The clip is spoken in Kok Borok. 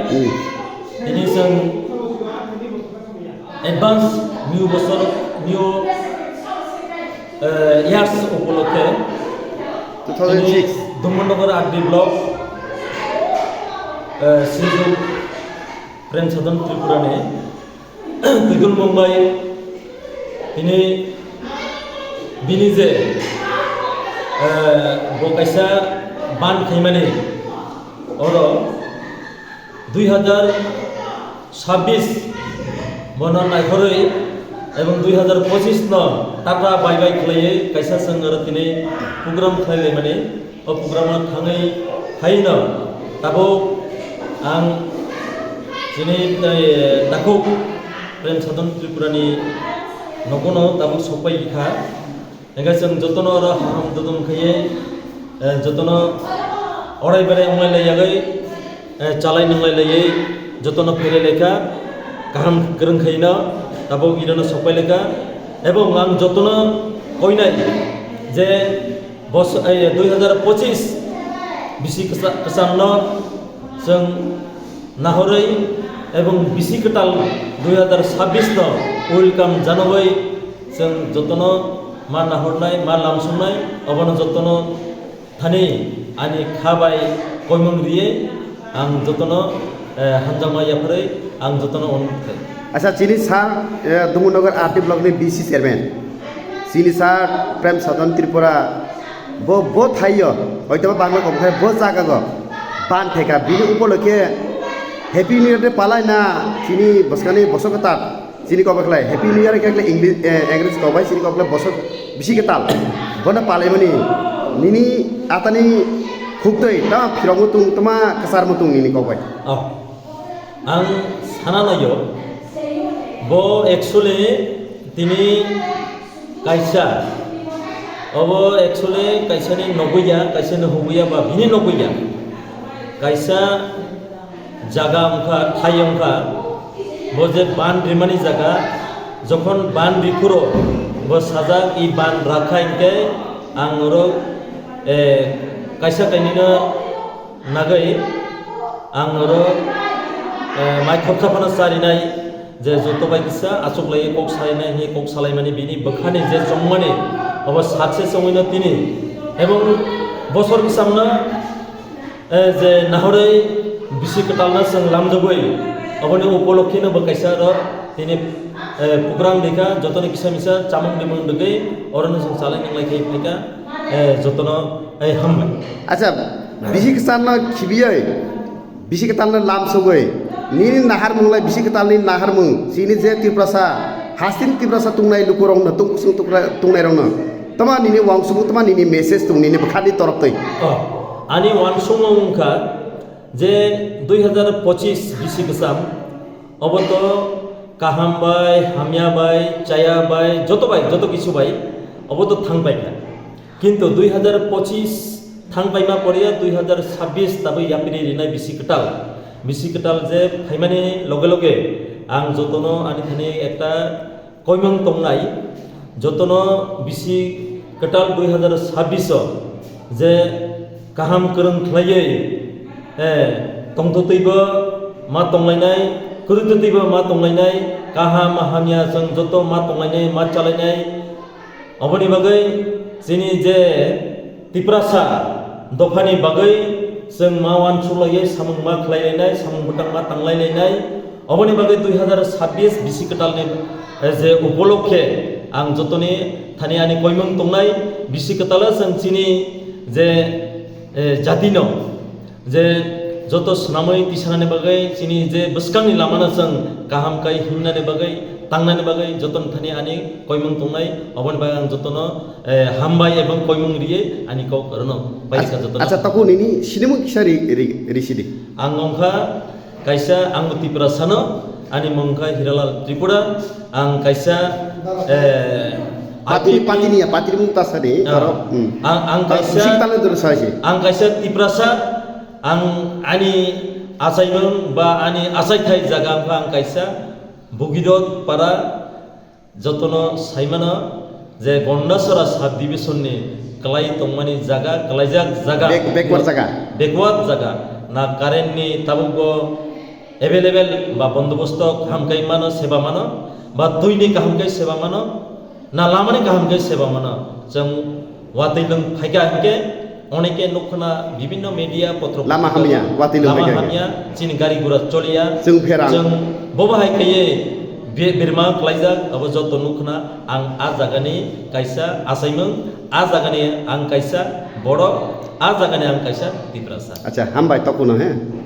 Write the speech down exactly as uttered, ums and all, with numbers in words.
Hmm. Tini chwng advance new bosor, new, eh, years upolokhe two thousand six. Tini Dharmanagar R D block, eh, Sri Prem Sadhan Tripura ni Twidul Mumbai tini bini je, eh, bo kaisa ban khaimani oro dui hazar sabbish bono naikhorwi ebong dui hazar pochis no tata bai bai khlaiwi kaisa chwng oro tini program khlailaimani. O program o thangwi phaino tabuk ang chini, eh, takhuk Prem Sadhan Tripura ni nogo no tabuk sokpai kha. Hingkhe chwng jotono oro hamam dudum khaiwi, eh, jotono orai berai wnglai laiyagwi, eh, chalai nwnglai laiwi jotono pherai laikha, kaham kwrwng khaino tabuk irano sokpai laikha. Ebong ang jotono koinai je bos-, eh, dui hazar pochis bisi kwsa-, kwchamno chwng nahorwi ebong bisi kwtal dui hazar sabbish no welcome janogwi chwng jotono ma nahornai, ma lamsoknai, obono jotono thani ani kha bai koimung riye ang jotono, eh, hamjakma yapharwi ang jotono onurod khlai. Acha, chini sir, eh, Dharmanagar R D block ni B C chairman, chini sir Prem Sadhan Tripura, bo, bo thaio, hoitoba Bangla kok khai bo jaga go ban theka, bini upolokhe Happy New Year de palai na, chini bwskani bosok kwtal. Chini kok bai khlai Happy New Year khe khlai English, eh, English kok bai chini kok bai bosok bisi kwtal. Bono palaimani nini atani khuktwi tama phirokmung tung, tama kwcharmung tung nini kok bai. Oh. Ang sana laio. Bo actually tini kaisa. Obo actually kaisani nogwi ya, kaisani hugwi ya ba bini nogwi ya. Kaisa jaga wngkha, thai wngkha, bo je ban rimani jaga, jokhon ban riphuru bo sajak, "I ban rakha," hinkhe ang oro, eh, kaisa kainwino nagwi ang oro, eh, mai khoroksa phano charinai, je joto bai kisa achuklaiwi kok salainai hinwi kok salaimani bini bwkhani je chongmani obo success wngwino tini ebong bosor bwskango Eh, je nahorwi bisi kwtalno chwng lamjagwi, oboni upolokkheno bo kaisa oro tini, eh, program rikha, jotono kisa misa chamung rimung rwgwi orono chwng chalai nanglai khe phaikha, eh, jotono, eh, hambai. Acha, bisi kwcharno khibiwi, bisi kwtalno lamsogwi, nini naharmung lai bisi kwtalni naharmung, chini je Tiprasa, hasteni Tiprasa tongnai lukurokno, tungkusung tukra-, tongnairokno, tama nini wangsukmung, tama nini message tong, nini bwkhani toroktwi. Oh, ani wansukmung wngkha je dui hazar pochis bisi kwcham, obo to kaham bai, hamya bai, chaya bai, joto bai, joto kisu bai, obo to thang paikha. Kintu dui hazar pochis thang paima poriya dui hazar sabbish tabwi yapri rinai bisi kwtal. Bisi kwtal je phaimani loge loge ang jotono ani thani ekta koimung tongnai, jotono bisi kwtal dui hazar sabbish o je kaham kwrwng khlaiwi, eh, tongthotwibo ma tonglainai, kwrwngthotwibo ma tonglainai, kaham hamya chwng joto ma tonglainai, ma chalainai. Oboni bagwi chini je Tiprasa dophani bagwi chwng ma uansuk laiwi samung ma khlai lainai, samung bwtang ma tanglai lainai. Oboni bagwi dui hazar sabbish bisi kwtalni, eh, je upolokhe ang jotoni thani ani koimung tongnai, bisi kwtalo chwng chini je, eh, jatino je joto swnamwi tisanani bagwi, chini je bwskangni lamano chwng kaham kai himnani bagwi, tangnani bagwi, jotoni thani ani koimung tongnai, oboni bagwi ang jotono, eh, hambai ebong koimung riwi ani kok rwno paisa jotono. Acha, takhuk nini sinimung kisa ri, ri, risidi. Ang wngkha kaisa, ang Tiprasano, ani mung wngkha Hiralal Tripura, ang kaisa, eh, Patiri, patiri ya, patiri mung tasadi, ah, aro, hmm. Ang, ang ah, kaisa, bisi kwtalni doro saisi. Ang kaisa Tiprasa, ang ani achaimung ba ani achaithai jaga wngkha ang kaisa Bugidot para jotono saimano je Gondasora sub division ni kwlai tongmani jaga, kwlaijak jaga. Back-, backward jaga. Backward jaga. Na current ni tabukbo available ba bondobosto kaham kai mano, seba mano, ba twi ni kaham kai seba mano, na lama ni kaham kai seba mano. Chwng watwi lwng phaikha hinkhe oneke nukhna bibinno media potro lama hamya, watwi lwng lama phaikha hinkhe. Hamya, chini gari gura choliya. Chwng pherang. Chwng bobo hai khaiye be-, berma klaijak, abo joto nukhna ang a jagani kaisa achaimung, a jagani ang kaisa borok, a jagani ang kaisa Tiprasa. Acha, hambai tokuno he.